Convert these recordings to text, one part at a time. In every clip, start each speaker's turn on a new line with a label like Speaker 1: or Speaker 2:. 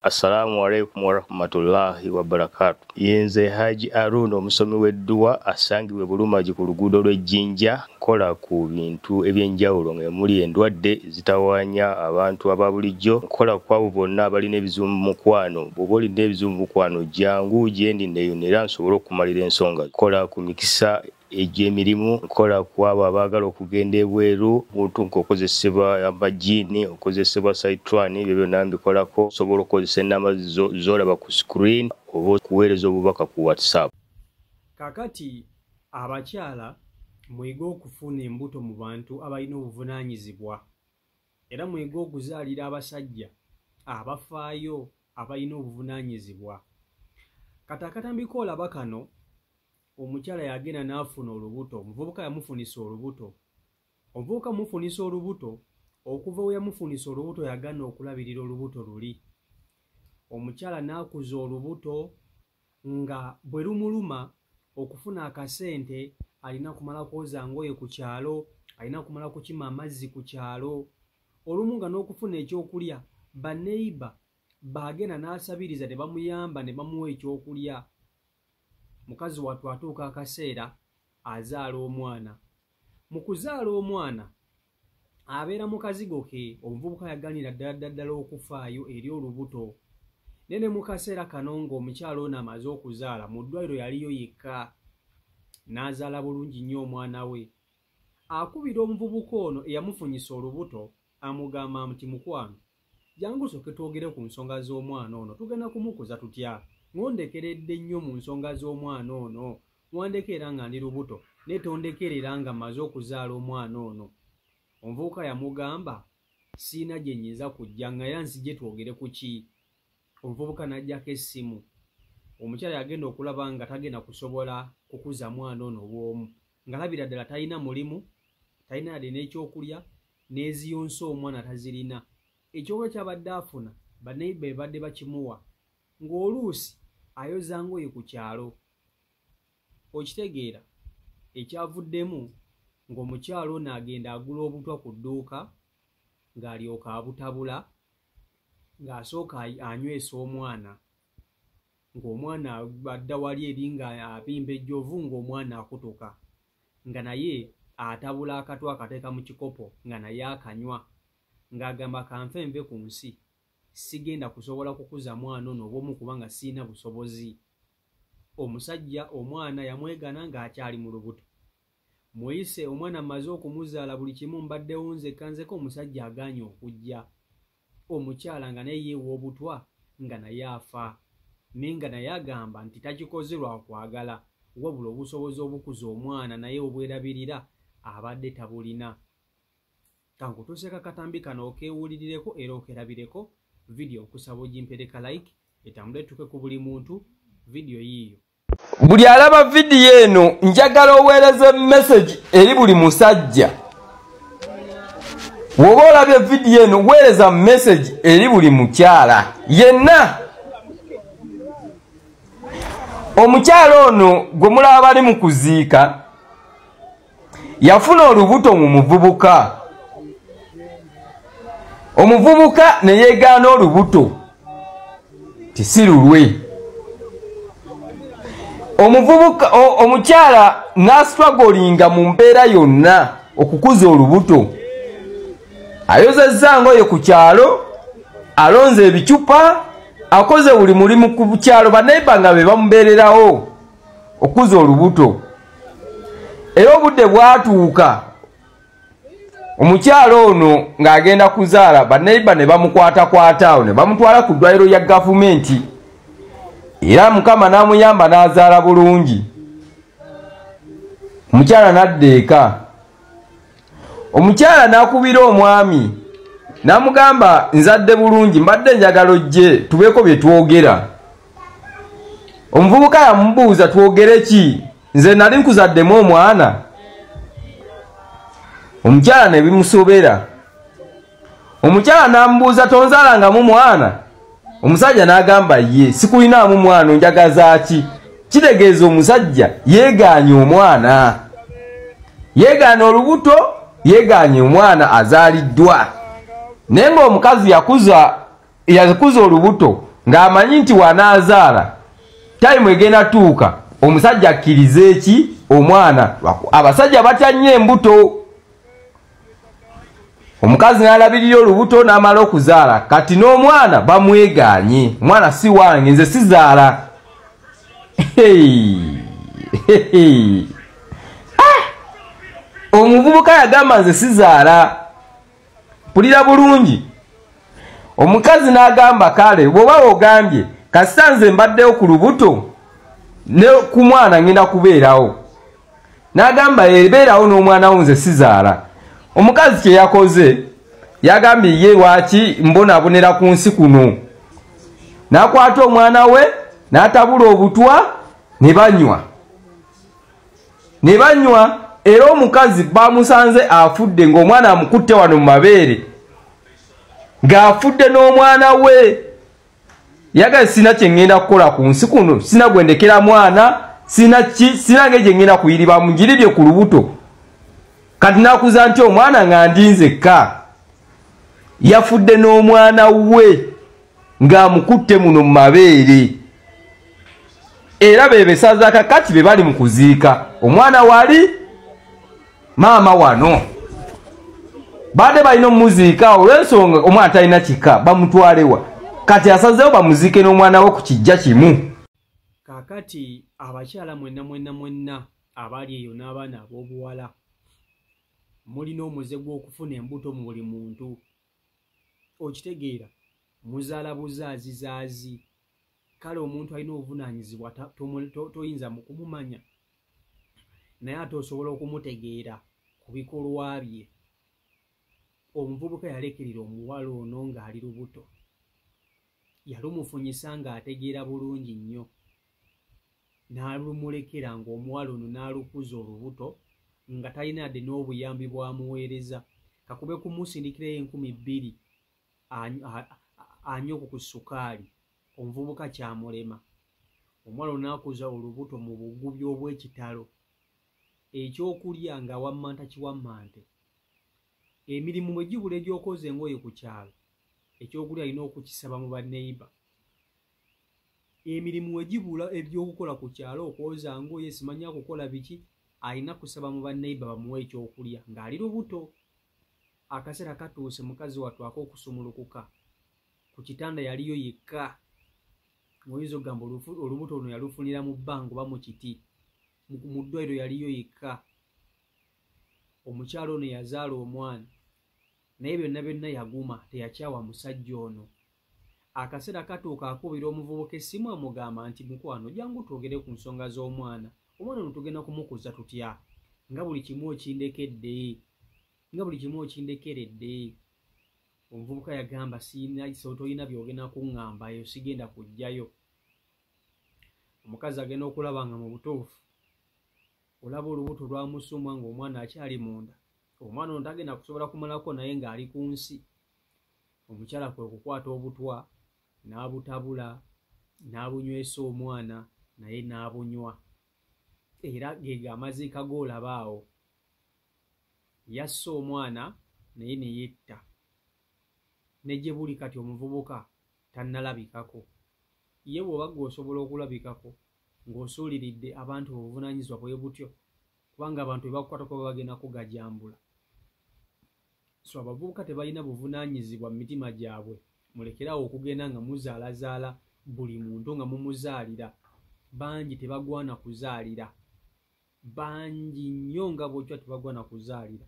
Speaker 1: Assalamu alaikum warahmatullahi wabarakatu. Yenze Haji Aruna, omusomi w'edduwa asangibwa e Bulumagi ku luguudo lw'Ejjinja. Nkola ku bintu ebyenjawulo ng'emuli endwadde zitawaanya abantu aba bulijjo. Nkola ku abo bonna abalina ebizibu mu mukwano. Bw'oba olina ebizibu mu mukwano, jangu gye ndi neeyune era nsobole okumalira ensonga. Nkola ku mikisa egy'emirimu, nkola ku abo abaagala okugenda ebweru, muntu ng'okozesebwa amajiini, okozesebwa saitwani, ebyo byonna mbikolako. Osobola okukozesa ennamba z'olaba ku screen oba okuweereza obubaka ku WhatsApp.
Speaker 2: Kakati abakyala, muyige okufuna embuto mu bantu abalina obuvunaanyizibwa, era muyige okuzaalira abasajja abafaayo, abalina obuvunaanyizibwa. Kati akatambi koolaba kano, omukyala yagenda n'afuna olubuto, omuvubuka yamufunisa olubuto. Omuvubuka mufunisa olubuto, okuva we yamufunisa olubuto yagaana okulabirira olubuto luli. Omukyala n'akuza olubuto nga bwe lumuluma okufuna akasente alina kumala kwoza ngoye ku kyalo, alina kumala kukima amazzi ku kyalo, olumu nga n'okufuna ekyokulya baneiba bagenda n'asabiriza ne bamuyamba ne bamuwa ekyokulya. Mukazi wattu atuuka akaseera azaala omwana. Mu kuzaala omwana abeera mu kazigo ke, omuvubuka yaganira ddala ddala ddala okufaayo eri olubuto. Naye ne mu kaseera kano ng'omukyala ono amaze okuzaala, mu ddwaliro yaliyo yekka, n'azaala bulungi nnyo omwana we. Akubira omuvubuka ono eyamufunyisa olubuto, amugamba nti, "Mukwano, jangu osooke twogere ku nsonga z'omwana ono, tugenda kumukuza tutya? Ng'ondekeredde nnyo mu nsonga z'omwana ono, wandeka era nga ndi lubuto, naye tondekerera nga mmaze okuzaala omwana ono." Omuvubuka yamugamba, "Siina gye nnyinza kujja, nga era nzije twogere ku ki?" Omuvubuka n'aggyako essimu. Omukyala yagenda okulaba nga tagenda kusobola kukuza mwana ono bw'omu, ng'alabira ddala talina mulimu, talina yadde n'ekyokulya, n'eziyonsa omwana tazirina. Ekyokulya ky'abadde afuna baneiba be badde bakimuwa, ng'oluusi ayoza ngoye ku kyalo. Okitegeera ekyavuddemu ng'omukyala ono agenda agula obutwa ku dduuka, ng'alyoka abutabula, ng'asooka anywesa omwana, ng'omwana adda wali eri ng'abimba ejjovu, ng'omwana akutuka, nga naye atabula akatwa akateeka mu kikopo nga naye akanywa, ng'agamba, "Kanfe nve ku nsi, sigenda kusobola kukuza mwana ono obw'omu kubanga siina busobozi." Omusajja omwana yamwegaana ng'akyali mu lubuto. Muyise omwana mmaze okumuzaala, buli kimu mbaddewo nzekka nzeka, omusajja agaanye okujja. Omukyala nga naye yeewa obutwa nga naye afa, naye nga naye agamba nti takikoze lwa kwagala, wabula obusobozi obukuza omwana naye obwerabirira abadde tabulina. Kankutuuseeko akatambi kano okeewulirireko era okerabireko. Vidiyo nkusaba ogimpereka like, etambule etuuke ku buli muntu. Vidiyo yiiyo.
Speaker 3: Buli alaba vidiyo eno, njagala oweereze message eri buli musajja. Bw'oba olabye vidiyo eno, weereza message eri buli mukyala yenna. Omukyala ono gwe mulaba bali mu kuziika yafuna olubuto mu muvubuka, omuvubuka ne yeegaana olubuto ti lulwe. Omuvubuka, omukyala n'astrugglinga mu mbeera yonna okukuza olubuto. Ayozezza ngoye ku kyalo, alonze ebicupa, akoze buli mulimu ku kyalo, baneiba nga be bamubeererawo okuza olubuto. Era obudde bwatuuka, omukyala ono ng'agenda kuzaala, baneiba ne bamukwatakwata awo ne bamutwala ku ddwaliro lya gavumenti, era Mukama n'amuyamba n'azaala bulungi. Omukyala n'adda eka. Omukyala n'akubira omwami n'amugamba, "Nzadde bulungi, mbadde njagala ojje tubeeko bye twogera." Omuvubuka yamubuuza, "Twogere ki? Nze nali nkuzaddemu omwana?" Omukyala ne bimusobera. Omukyala n'amubuuza, "Tonzaalangamu mwana?" Omusajja n'agamba, "Ye sikulinaamu mwana, onjagaza ki?" Kitegeeza omusajja yeegaanye omwana, yeegaana olubuto, yeegaanye omwana azaaliddwa. Naye ng'omukazi yakuza olubuto. Ng'amanyi nti wanaazaala tayimu egenda tuuka omusajja akkirize eki omwana. Abasajja batya nnyo embuto. Omukazi n'alabirira olubuto n'amala okuzaala, kati n'omwana bamwegaanye, omwana si wange, nze sizaala. Omuvubuka yagamba nze sizaala. Mpulira bulungi. Omukazi n'agamba kale bw'oba ogambye kasita nze mbaddewo ku lubuto ne ku mwana ngenda kubeerawo. N'agamba ebeerawo n'omwana wo, nze sizaala. Omukazi kye yakoze yagambye ye lwaki mbonaabonera ku nsi kuno. N'akwata omwana we n'atabula obutwa ne banywa. Ne banywa, era omukazi bamusanze afudde ng'omwana amukutte wano mu mabeere, ng'afudde n'omwana we. Yagambye sina kye ŋŋenda kukola ku nsi kuno, sina gwendekera mwana, sina ki, sina ngeri gye ŋŋenda kuyiribamu, njiribye ku lubuto. Kati nakuza nti omwana nga ndi nzekka. Yafudde n'omwana we ng'amukutte muno mu mabeere. Era be besaza kakati be bali mu kuziika. Omwana wali, maama wano. Badde balina omuziika olw'ensonga omwana talina kika, bamutwalewa. Kati asazeewo bamuziike n'omwana we ku kijja kimu.
Speaker 2: Kaakati abakyala mwenna mwenna mwenna abali eyo n'abaana ab'obuwala, mulina omuze gw'okufuna embuto mu buli muntu. Okitegeera, muzaala buzaazizaazi. Kale omuntu alina obuvunaanyizibwa toyinza mu kumumanya, naye ate osobola okumutegeera ku bikolwa bye. Omuvubuka yalekerera omuwala ono ng'ali lubuto, yalumufunyisa ng'ategeera bulungi nnyo, n'alumulekera ng'omuwala ono n'alukuza olubuto nga talina yadde n'obuyambi bw'amuweereza. Kakube kumusindikirayo 2000 anywe ku sukaali, omuvubuka kyamulema. Omuwala ono n'akuza olubuto mu bugubi obw'ekitalo, ekyokulya nga wammanta kiwammante. Emirimu bwe gibula egy'okwoza engoye ku kyalo, ekyokulya alina okukisaba mu banneyiba. Emirimu bwe gibula eby'okukola ku kyalo, okwoza ngoye, simanya kukola biki, alina kusaba mu banneyiba bamuwe ekyokulya ng'ali lubuto. Akaseera katuuse mukazi wattu ak'okusumulukuka ku kitanda yaliyo yekka. Oyinza okugamba olubuto luno yalufunira mu bbanga oba mu kiti, mu ddwaliro yaliyo yekka. Omukyala ono yazaala omwana, naye byonna byonna yaguma, teyakyawa musajja ono. Akaseera katuuka akubira omuvubuka essimu amugamba nti mukwano jangu twogere ku nsonga z'omwana. Omwana ono tugenda kumukuza tutya nga buli kimu okindekedde, nga buli kimu okindekeredde. Omuvubuka yagamba sirina tolina by'ogenda kuŋŋamba, eyo sigenda kujjayo. Omukazi agenda okulaba nga mu butuufu olaba olubuto lwamusumwa ng'omwana akyali munda. Omwana ono tagenda kusobola kumalako naye ng'ali ku nsi. Omukyala kwe kukwata obutwa n'abutabula n'abunywesa omwana naye n'abunywa. Era ge amaziika g'olaba awo. Yasse omwana naye ne yetta. Ne gye buli kati omuvubuka tannalabikako. Ye bw'oba ggwe osobola okulabikako ng'osuuliridde abantu obuvunaanyizibwa bwe butyo, kubanga abantu bwe bakukwatako baba bagenda kugajambula. So abavubuka tebalina buvunaanyizibwa mu mitima gyabwe. Mulekere awo okugenda nga muzaalazaala buli muntu nga mumuzaalira. Bangi tebagwana kuzaalira, bangi nnyo nga bw'otyo tebagwana kuzaalira,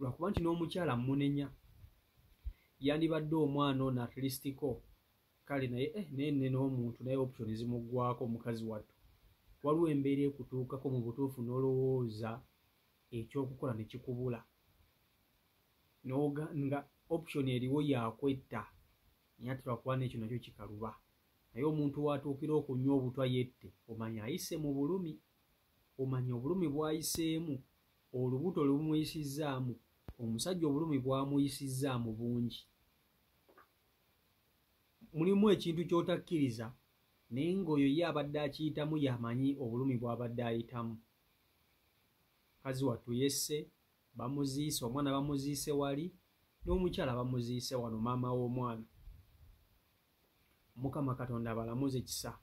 Speaker 2: lwakuba nti n'omukyala mmunenya yandibadde omwana ono at least ko kale naye naye n'omuntu naye option zimuggwako mukazi wattu. Waliwo embeera ekutuukako mu butuufu n'olowooza ekyokukola ne kikubula, nga option eriwo yakwetta, naye ate lwakuba n'ekyo nakyo kikaluba. Naye omuntu w'atuukira okunywa obutwa yette, omanya ayise mu bulumi, omanya obulumi bw'ayiseemu, olubuto lwe bumuyisizzaamu, omusajja obulumi bw'amuyisizzaamu bungi. Mulimu ekintu ky'otakkiriza, naye ng'oyo ye abadde akiyitamu y'amanyi obulumi bw'abadde ayitamu. Mukazi wattu yesse, bamuziise, omwana bamuziise wali, n'omukyala bamuziise wano, maama w'omwana. Mukama Katonda abalamuze kisa.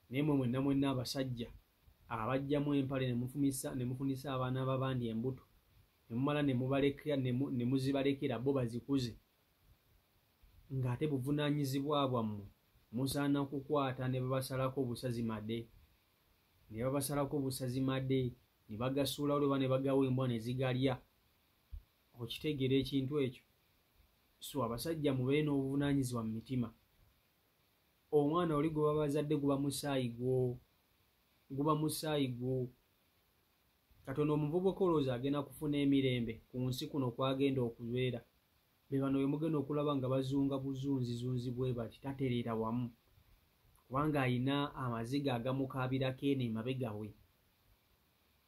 Speaker 2: Naye mmwe mwenna mwenna abasajja abajjamu empale ne mufunisa abaana b'abandi embuto, ne mumala ne mubalekera, ne muzibalekera bo bazikuze, ng'ate buvunaanyizibwa bwammwe. Musaana kukwata ne babasalako obusazi madde, ne babasalako obusazi madde, ne bagasuula olwo ne bagawa embwa ne zigalya. Okitegeera ekintu ekyo? So abasajja mubeere n'obuvunaanyizibwa mu mitima. Omwana oli gwe babazadde guba musaayi gwo, guba musaayi gwo. Katonda omuvubuka olowooza agenda kufuna emirembe ku nsi kuno kwagenda okubeera? Be bano be mugenda okulaba nga bazunga buzunzizunzi bwe bati, tatereera wamu, kubanga ayina amaziga agamukaabirako eno emabega we,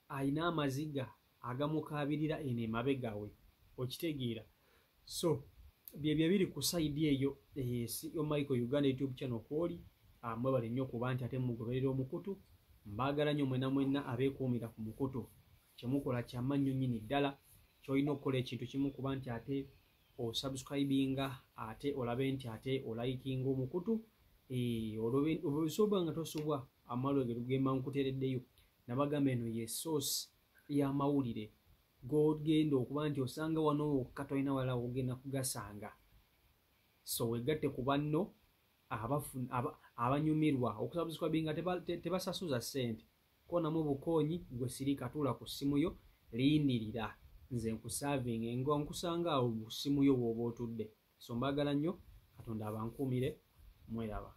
Speaker 2: ayina amaziga agamukaabirira eno emabega we. Okitegeera? So byebyo ebiri ku side eyo. CEO Michael Uganda YouTube channel kwoli, mwebale nnyo kuba nti ate mugoberera omukutu. Mbaagala nnyo mwenna mwenna abeekuumira ku mukutu. Kyemukola kyamannyo nnyini ddala. Ky'olina okukola ekintu kimu, kuba nti ate osubscribinga, ate olabe nti ate olikinga omukutu, olwo nga tosubwa amawulire gemba nkuteereddeyo. Nabagamba eno ye source y'amawulire g'ogenda okuba nti osanga wano wokka, tolina wala ogenda kugasanga. So wegatte ku banno abanyumirwa okusubscribinga. Tebasasuza ssente, konamu bukoonyi. Gwe sirika, tuula ku ssimu yo, lindirira nze nkuservinga nga nkusanga awo ku ssimu yo bw'oba otudde. So mbaagala nnyo, Katonda abankuumire, mweraba.